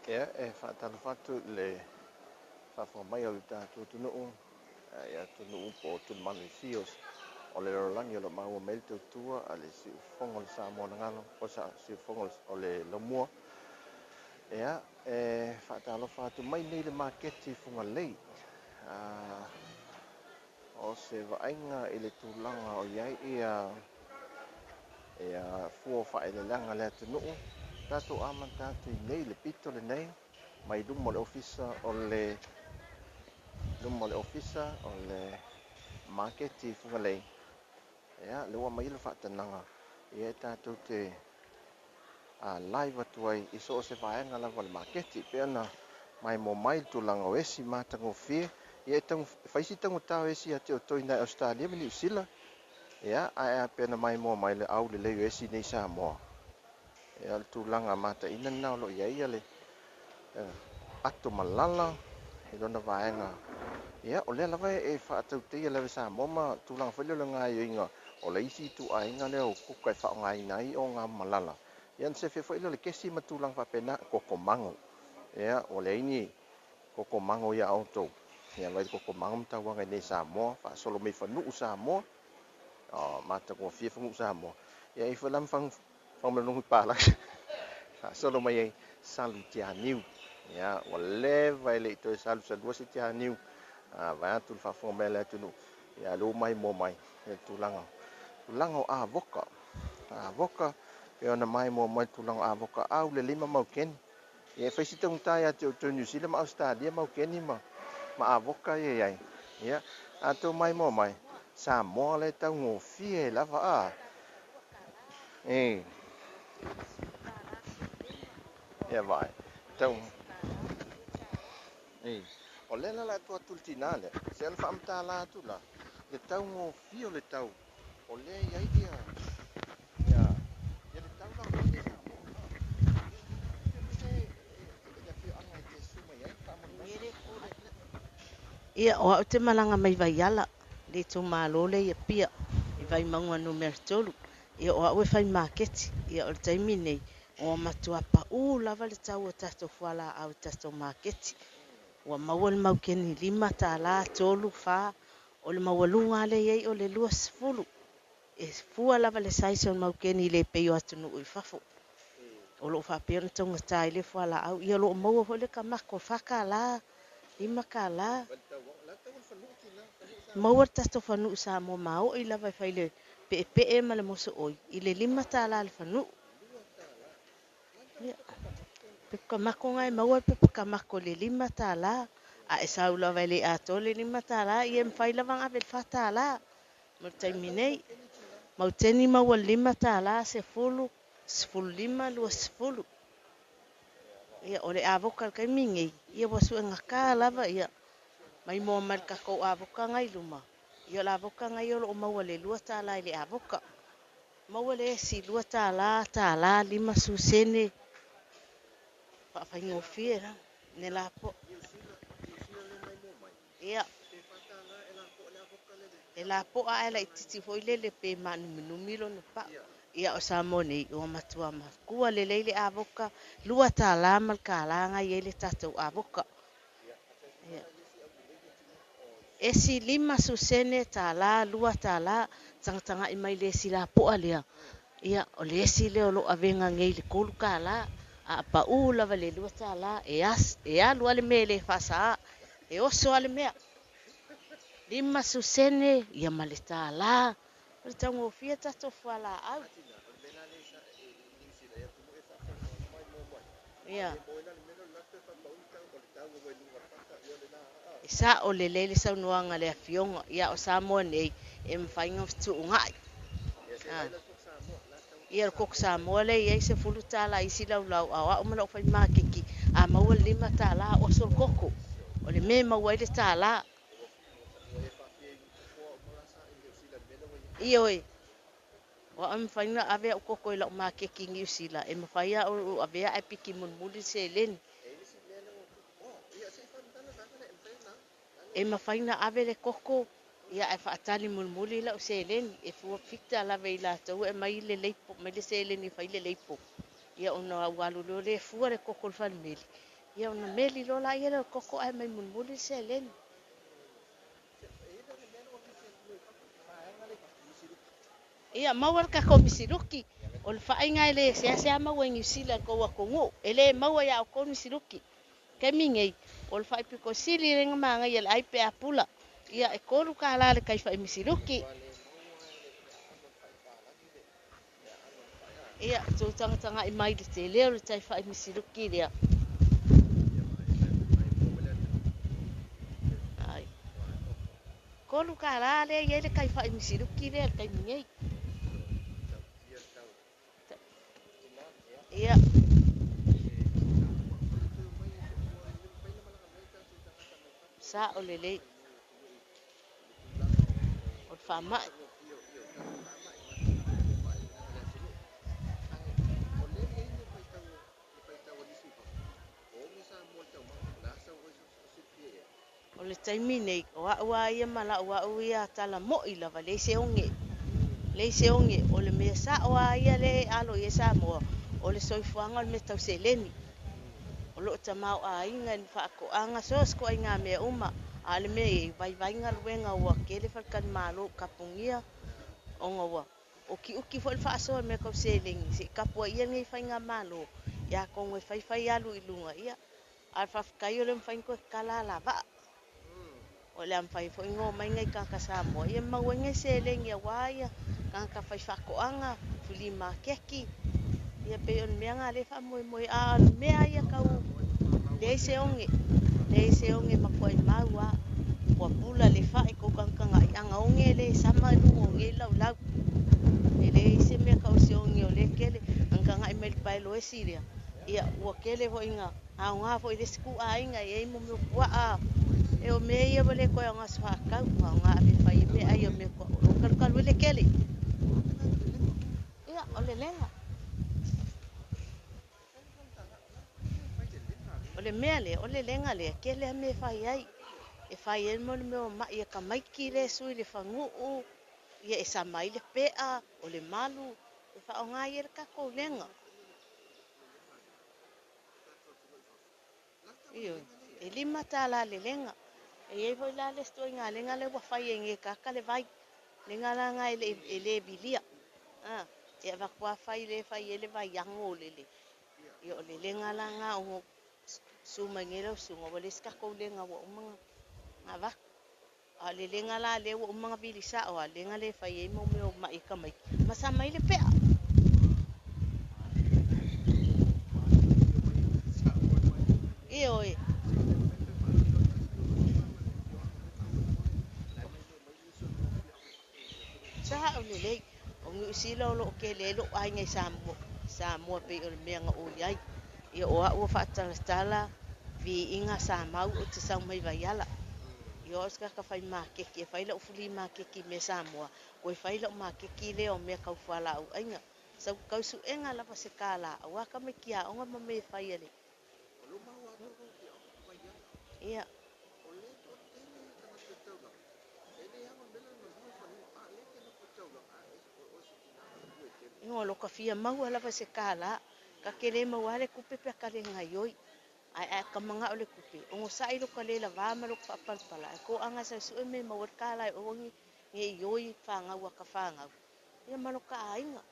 Ia, e faatalofa atu i le faafofoga mai o le tatou atunuu, i atunuu po o tulimanu e fia o le lalolagi o lo o maua mai le tautua a le siufofoga o le Samoa na galo, o le siufofoga o le Laumua. Ia, e faatalofa atu mai nei le maketi i Fugalei. O se vaaiga i le tulaga o i ai ia ia fua o faaeleeleaga a le atunuu, tatou amata atu i nei le pito lenei mai luma o le ofisa o le luma o le ofisa o le maketi i Fugalei. Ia, lea ua aumai le faatanaga ia e tatou te live atu ai i so o se vaega lava o le maketi. Pei ona maimoa mai le tulaga o esi matagofie, ia e fai si taugata o esi ia te outou i nai Ausetalia ma Niu Sila. Ia, ae a pei ona maimoa mai le aulelei o esi nei Samoa. Ia, o le tulaga mataina lena o lo o i ai le ato malala i lona vaega. Ia, o lea lava e faatautaia lava e Samoa ma tulaga foi lea o le gaoioiga o le isi ituaiga lea o kuka e faaaogaina ai o malala. Ia, ona sefe foi lea o le kesi ma tulaga faapena, koko mago. Ia, ua leai ni koko mago ia outou. Ia, vai le koko mago ma tauaga i nei Samoa, faasolo mai fanuu Samoa. O matagofie fanuu Samoa. Ia, ifo la ma fagumelonugu i palagi. Faasolo mai ai salu tianiu. Ia, ua leva e le i toe salu salua se tianiu. Vai atu le faafofoga mai a le atunuu. Ia, lea ua maimoa mai le tulaga. Tulaga o avoka. Avoka, pei ona maimoa mai le tulaga o avoka au le lima maukeni. Ia, e fai si taugata ia te outou Niu Sila ma Ausetalia maukeni ma avoka ia iai. Ia, a tou maimoa mai, Samoa le taugofie lava a. E. Ia vai. Tau. E. O lea la la atu atu le tina lea. Se ona faamatala atu la. Le taugofie o le tau. O lea i ai ia ia ia le tau la o le Samoa. Le afioaga e te susu mai ai faamolemole. Ia, o au te malaga mai Vaiala, le itumalo lea i Apia, i Vaimauga Nu.3. Ia, o au e fai maketi. Ia, o le taimi nei, ua matua pau lava le tau o tatou fualaau i tatou maketi. Ua maua le maukeni $5, 3, 4, o le maualuga lea i ai o le 20. E fua lava le size o le maukeni le pei o atunuu i fafo. O loo faapea ona taugata ai le fualaau. Ia, o loo maua foi le kamako $4, $5. Maua le tatou fanuu Samoa maoi lava e fai le peepee ma le mosooi i le $5 le fanuu. Ia, pepa kamako ngai maua le pepa kamako le $5. A e sau lava e le atoa le $5, ia e mafai lava ona ave le $4 mo le taimi nei. Mauteni maua le $5, 10, 15, 20. Ia, o le avoka le taimi nei, ia ua suegata lava ia maimoa mai le tatou avoka ngai luma. Ia, o le avoka ngai o loo maua le $2 i le avoka. Maua le esi $2, $1, 50 sene. Faafaigofie la ne la po. Ia, e la po a e la ititi foi lele pe maanuminumi lona pau. Ia, o Samoa nei ua matua makua lelei le avoka $2 ma le $1 ngai ai le tatou avoka. Ia, esi 50 sene, $1, $2, tagatagai mai le esi lapoa lea. Ia, o le esi lea o loo avega nei le $3, a pau lava le $2 e as, e alu ale mea le faasaa, e oso ale mea. 50 sene, ia ma le $1. O le taugofie tatou fualaau. Ia, e sao lelei le saunoaga le afioga. Ia, o Samoa nei e mafai ona fetuunai. Ia, le koko Samoa lea e i ai $10 isi laulau, a o au ma lau fai maketi, a maua le $5 oso le koko. O le mea e maua ai le $1. Ioe, o au e mafai ona ave au koko i lau maketi i Niu Sila, e mafai au avea ae piki mulimuli le seleni. E mafai ona ave le koko, ia ae faatali mulimuli lau seleni. E fua fita lava i latou e aumai le leipo, mai le seleni e fai le leipo. Ia, ona ua alu loa lea fua le koko i le falemeli, Ia ona meli loa laia lea o le koko ae aumai mulimuli le seleni. Ia maua le tatou misiluki. O le faaiga e le seasea maua i Niu Sila i le tou atunuu. E le maua ia outou le misiluki. Taimi nei, o le fai pito sili lea na manaia i le ai pe a pula. Ia e $3 le tai fai misiluki. Ia, tou tagatagai mai i le tele o le tai fai misiluki lea. Ai. $3 lea e i ai le tai fai misiluki lea i le taimi nei. Ia. Sa'o lelei. O le faamai. O le taimi nei, o au lava ia ma lau au ia tala mo'i lava, leai se oge. Leai se oge, o le mea sa'o lava ia lea e alo i ai Samoa, o le soifuaga o le mea tau seleni. O loo tamaoaiga i faatoaga so o se ituaiga mea uma, a o le mea e vaivai galuega ua tele faletalimalo ua tapunia ona ua utiuti foi le faasoa i mea tau seleni se i tapuaia lenei faigamalo, ia atonu e faifai alu i luga, ia a o le faafetai o le mafai ona toe tatala alavaa. O le a mafai foi ona omai nai tagata Samoa ia maua ai nai seleni aua ia tagata faifaatoaga, fuli maketi, ia pei o le mea lena o lea e faamoemoe, a o le mea ia tau leai se oge, leai se oge matuai mau lava. Ua pula le fai tou tagatagai aga oge le sama i luga o nei laulau. E leai se mea tau o se oge o lea e tele. Tagatagai mai i le paeloesi lea, ia ua tele foi ina aoga foi i le isi ituaiga, e i ai mo mea o puaa. E o mea ia ua le toe aoga se faatau, aoga ave e fai ai meaai o mea o lo o kalukalu ai le tele. Ia, o le lega. O le mea lea, o le lega lea, tele lava mea e fai ai. E fai ai mo le mea o mai a tamaiti lea e sui i le faguu, ia e sama ai le pea, o le malu, e faaaoga ai e le tatou lega. Ioe, e $5 le lega. E i ai foi la le isi ituaiga lega lea ua fai ai nei e tagata le vai. Lega la lena e le vilia. E avatu lava fai lea e fai ai le vai ano le ia o le lega la lena ona susu mai nei lau susuga ua leai se tatou lega ua uma ona avatu. A o le lega la lea ua uma ona vili sa'o a, lega lea e fai ai mo mea o ma'i tamaiti ma sama ai le pe'a. Ioe. Sa'o lelei. O Niu Sila o loo tele ai lo'u aiga i Samoa, Samoa pei o le mea na ou i ai. Ia o au ua faatalatala viiga sa mau ou te sau mai Vaiala. Ia o au se tagata fai maketi, e fai lau fuli maketi i mea Samoa, toe fai lau maketi lea o mea tau fualaau aina. Sau tau suega lava se kālā, aua tamaiti aoga ma mea e fai a le. Ia. Ioe, o lo ka fia maua lava se kālā, ka te le maua lava le tupe pe a ka le gaioi. Ae a ka mana'o le tupe, ogosa'i lo ka le lavā ma lo ka faapalapala, ae to'aga e sau su'e mea e maua ai le kālā e aua ne i oi fanau a ka fanau, ia ma lo ka aiga.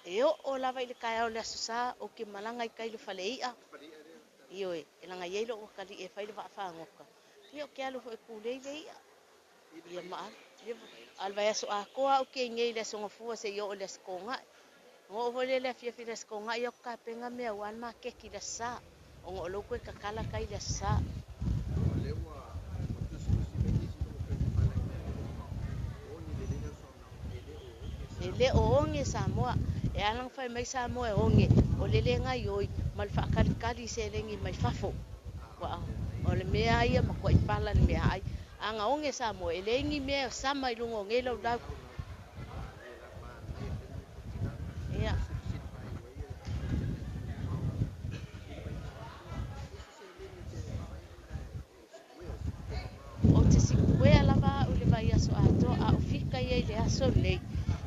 E oo lava i le taeao o le Aso Sa, ou te malaga i tai i le fale i'a, ioe, e laga i ai lo'u atalii e fai le vaafagota, ia ou te alu foi e pulei le i'a. Ia ma alu. A o le vaiaso atoa au ke i nei i le Aso Gafua seia oo i le Aso Toga'i. Ona oo foi lea i le afiafi i le Aso Toga'i au tapena mea aua le maketi i le Aso Sa, ona o lea ua toe tatala tai i le Aso Sa. E le o oge Samoa. E ala ona fai mai Samoa e oge, o le le gaioi ma le faatalitali i seleni mai fafo. Ua o le mea ia matuai pala le meaai. A na oge Samoa, e leai ni mea e sama i luga o nei laulau. Ia. Ou te sikuea lava au i le vaiaso atoa, a o fika ia i le aso lenei,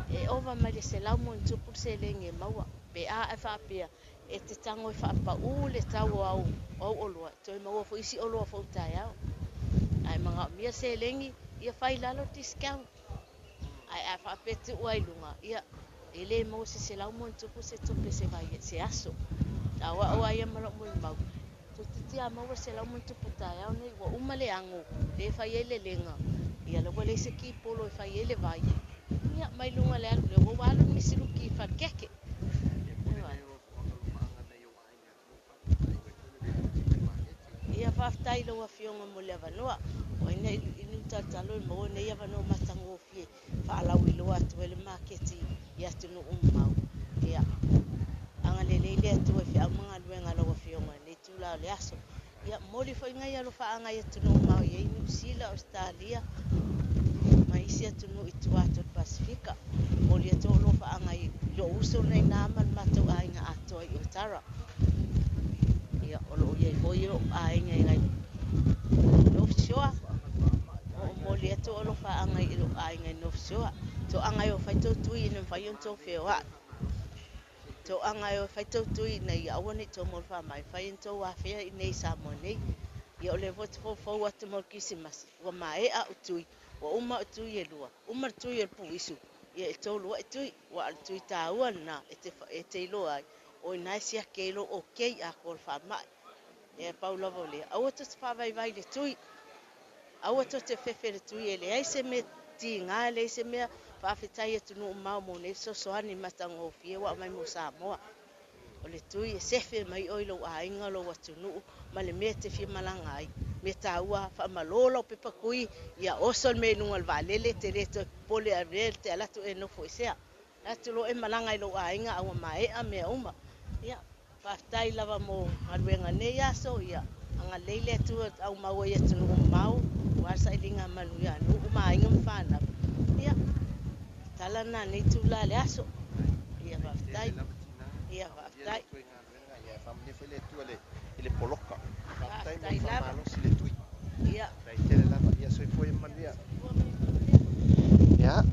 e ova mai le 100 ma ona tupu le seleni e maua. Pe a ae faapea, E te tago e faapaū le tau o au, au oloa, e toe maua foi isi oloa fou taeao. Ae manaomia seleni, ia fai i lalo discount. Ae a faapea e tuu lava i luga, ia e le maua se 100+ se tupe se vai, se aso. A o au lava ia ma lou molimau, toeitiiti lava maua le 100+ taeao nei, ua uma le ago lea e fai ai le lega, ia lea ua leai se kipolo e fai ai le vai. Ia mai luga o le alu lea, ua alu le misiluki i falekeke. Ia faafetai i lau Afioga mo le avanoa. O ai na inu talotalo e maua nei avanoa matagofie faalauiloa atu ai le maketi i atunuu mamao. Ia agalelei le Atua i feau ma galuega a lau Afioga i lenei itula o le aso. Ia momoli foi nai alofaaga i atunuu mamao e i ai Niu Sila, Ausetalia ma isi atunuu i tua atu o le Pasefika. Momoli atu alofaaga i lou uso lena i ina ma le matou aiga atoa i Otara. Ia, o lo o i ai foi lou aiga i North Shore. O momoli atu alofaaga i lou aiga i North Shore. Toaga e o fai tou tui ina mafai ona tou feoai. Toaga e o fai tou tui ina ia aua ne i tou maua i le faamai, mafai ona tou afea i inei i Samoa nei. Ia o lea foi ou te foufou atu mo le Kerisimasi, ua maea au tui, ua uma au tui e lua, uma le tui o le puisu, ia e tolu ai tui, aua o le tui taua lena e te iloa ai, o i ina e siaki ai lou okay atoa o le faamai. Ia pau lava o lea, aua tou te faavaivai i le tui, aua tou te fefe i le tui, e leai se mea tiga, e leai se mea. Faafetai atunuu mamao mo nei fesoasoani matagofie ua aumai mo Samoa. O le tui e sefe mai oe i lou aiga, lou atunuu ma le mea e te fia malaga ai. Mea taua, faamalo lau pepa tui, ia oso le mea i luga o le vaalele, e te le toe popole a te alu atu e nofo i sea. Atu loa e malaga i lou aiga a ua maea mea uma. Ia, faafetai lava mo galuega nei aso, ia agalelei le Atua au maua i atunuu mamao, aua le sailiga manuia a nuu ma aiga ma fanau. Ia, tala lena nei itula le aso. Ia faafetai. Ia faafetai. Ia faamanuia foi le Atua i le poloka. Faafetai mo le faamalosi le tui. Ia. Faafetai tele lava. Ia soifua ia manuia. Ia,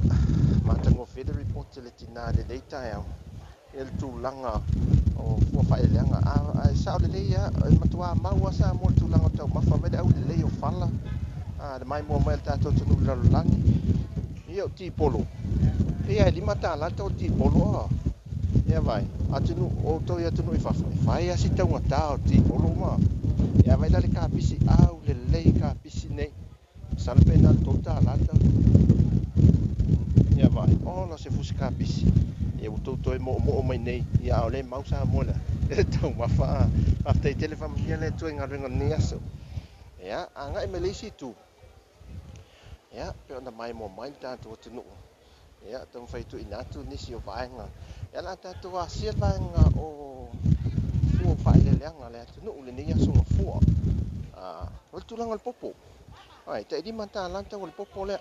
matagofie le report a le tina i lenei taeao i le tulaga o fua faaeleeleaga. Ae sao lelei lava, e matua mau lava Samoa i le tulaga o taumafa mai le aulelei o fala, le maimoa mai o le tatou atunuu i le lalolagi. Ia o tipolo, pei lava e $5 le tau o le tipolo a. Ia vai, atunuu, o outou i atunuu i fafo, e fai lava si taugata o tipolo ma. Ia vai la le kapisi, aulelei kapisi nei. Masalo pe na o le $3 le tau. Ia vai, ola se fusi kapisi. Ia ua tou toe moomoo mai nei, ia a o lea e mau Samoa i le taumafa a. Faafetai tele faamanuia le Atua i galuega o lenei aso. Ia, agai mai le isi itu. Ia, pei ona maimoa mai le tatou atunuu. Ia, taumafai e tuuina atu nisi o vaega. Ia, o le a tatou asia le vaega o fua o faaeleeleaga a le atunuu i lenei aso Gafua. O le tulaga o le popo. Ai, tai $5 le tau o le popo lea.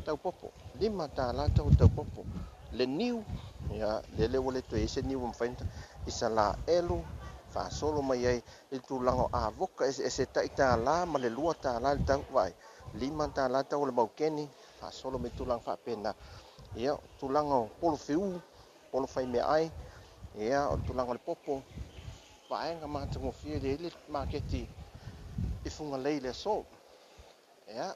Tau popo. $5 le tau o le tau popo. Le niu, ia, lele ua le toe i ai se niu ua mafai ona Isalaelu, faasolo mai ai i le tulaga o avoka eseese tai $1 ma le $2 le tau, vaai, $5 le tau o le maukeni, faasolo mai tulaga faapena. Ia, tulaga o polo fiu, polo fai meaai, ia, o le tulaga o le popo, vaega matagofie le i le maketi i Fugalei i le aso. Ia,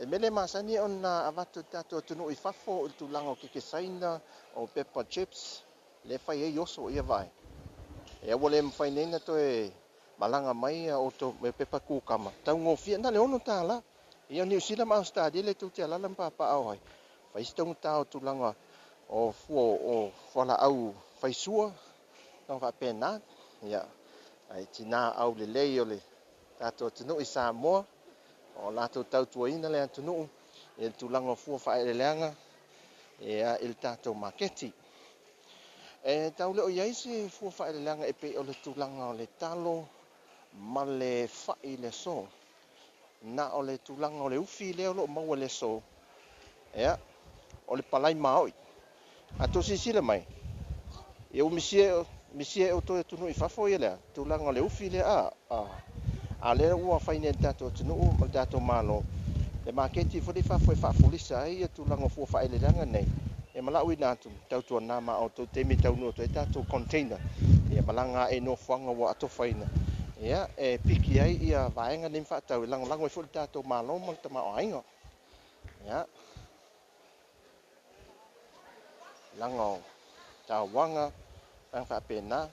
e mea le masani ona avatu i le tatou atunuu i fafo i le tulaga o keke saina, o pepper chips, le fai ai oso, ia vaai. Ia ua le mafai nei ona toe malaga mai outou me pepa kukama, taugofie na le $6. Ia o Niu Sila ma Ausetalia le tou te alaala ma papaaao ai. Fai si taugata o tulaga o fua o fualaau faisua, tulaga faapena. Ia, ai tina aulelei o le tatou atunuu i Samoa, o latou tautuaina le atunuu i le tulaga o fua faaeleeleaga, ia, i le tatou maketi. E tau le o i ai se fua faaeleeleaga e pei o le tulaga o le talo ma le fai i le aso. Na o le tulaga o le ufi lea o lo o maua i le aso, ia, o le palai maoi. A tou silasila mai, ia ua misia e outou i atunuu i fafo ia lea tulaga o le ufi lea, a lea ua fai nei e le tatou atunuu ma le tatou Malo, le maketi foi lea i fafo e faafulisa ai ia tulaga o fua faaeleeleaga nei, E malauina atu tautuana ma outou taimi e taunuu atu ai tatou container ia malaga ae i nofoaga ua atofaina ia e piki ai ia vaega nei ma faatau e lagolago ai foi le tatou Malo ma le tamaoaiga. Ia laga o tauaga vaega faapena.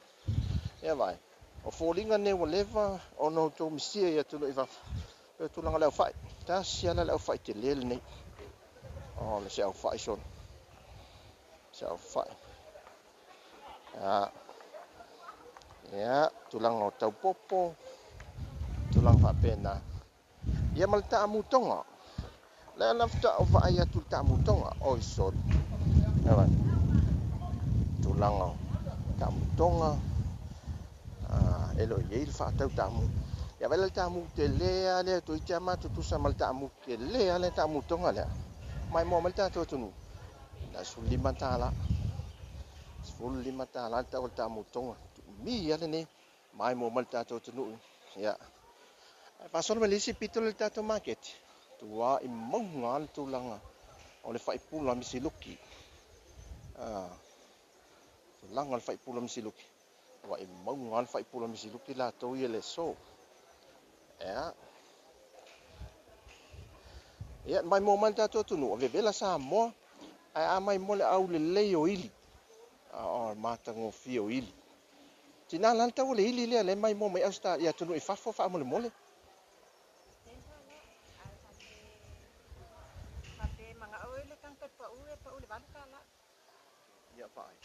Ia vaai, o foliga nei ua leva ona outou misia i atunuu i fafo, pei o tulaga o le aufai. Tasi lava le aufai tele lenei. O le se aufai sona. Se aufai. Ia, tulaga o taupopo, tulaga faapena. Ia ma le taamutoga. Le la faatoa ou vaai atu i le taamutoga. Oi soli. Ia vaai. Tulaga o taamutoga. E le o i ai le faatau taamu. Ia vaai la le taamu tele lava lea toeitiiti lava matou tusa ma le taamu tele lava le taamutoga lea. Maimoa mai le tatou atunuu. Na $15. $15 le tau o le taamutoga. Tuumi lava lenei. Maimoa mai le tatou atunuu. Ia. Ae faasolo mai le isi pito lea i le tatou maketi. Tua i mauga lava le tulaga o le faipula misiluki. Tulaga o le faipula misiluki. Ua i mauga lava le faipula misiluki latou ia i le aso. Ia. Ia, maimoa mai le tatou atunuu, o vevela Samoa, ae a maimoa le aulelei o ili. O le matagofie o ili. Tina la le tau o le ili lea, lea maimoa mai Australia atunuu i fafo faamolemole. Ia vaai.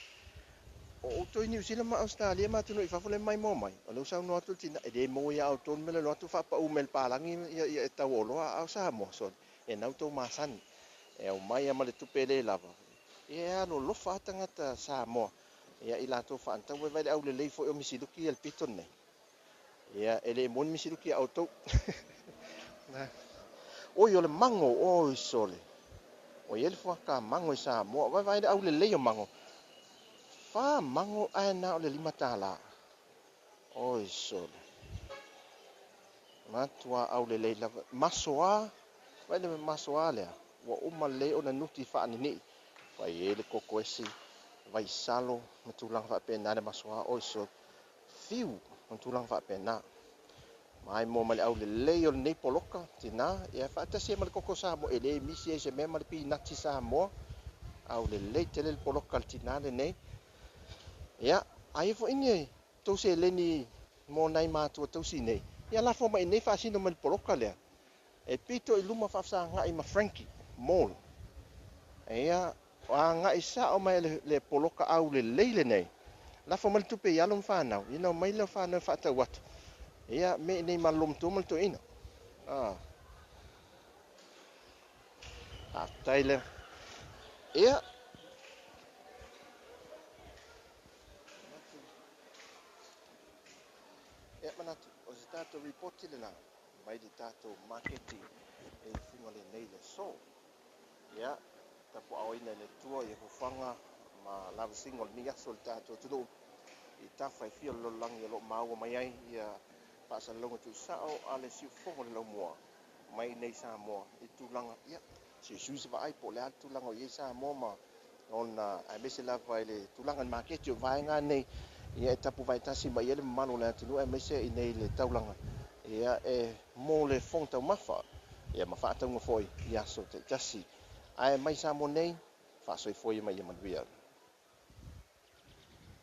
O outou i Niu Sila ma Ausetalia ma atunuu i fafo lea e maimoa mai, o lea ua saunoa atu le tina, e le maua ia outou le mea le alu atu faapau mai i le palagi ia e tau o oloa, a o Samoa, sole, e na outou masani. E aumai lava ma le tupe e le lava. Ia e alolofa lava tagata Samoa ia i latou faanatau. Ua vaai i le aulelei foi o misiluki ia i le pito lenei. Ia e le moni misiluki ia outou. Oi, o le mago, oi sole. Ua i ai le fuata mago i Samoa. Vaai le aulelei o mago. 4 mago ae na o le $5. Oi sole. Matua aulelei lava. Masoa, vaai le masoa lea. Ua uma lelei ona nuti faaninii. Fai ai le koko esi, vaisalo ma tulaga faapena le masoa. Oi sole. Fiu ma tulaga faapena. Maimoa ma le aulelei o lenei poloka, tina, ia faatasi ai ma le koko Samoa, e le misi ai se mea ma le pinati Samoa. Aulelei tele le poloka le tina lenei. Ia, aia foi ni tou seleni mo nai matua tausi nei. Ia lafo mai nei faasino mai le poloka lea. E pito i luma faafesagai ma Frankie Mall. Ia, agai sao mai le poloka aulelei lenei. Lafo mai le tupe i alo ma whanau. Ia nau mai le whanau whaatau atu. Ia, me nei malolo matua ma le toeaina. Faafetai lea. Ia. Ia, manatu, o se tatou ripoti lena mai le tatou maketi e i Fugalei nei le aso. Ia, tapuaaoina e le Atua ia fofoga ma lavasiga o lenei aso i le tatou atunuu i tafa e fia o le lalolagi o lo o maua mai ai ia faasalalauga tuusao a le siufofoga o le laumua mai nei Samoa i tulaga ia suisui se vaai po o le a le tulaga o i ai Samoa ma ona aemaise lava i le tulaga i le maketi o vaega nei ia e tapu vaetasi mai ai le mamalu o le atunuu aemaise i nei le taulaga ia e mo le fofoga taumafa ia ma faatauga foi i aso taitasi. Ae mai Samoa nei, faasoifua ia ma ia manuia.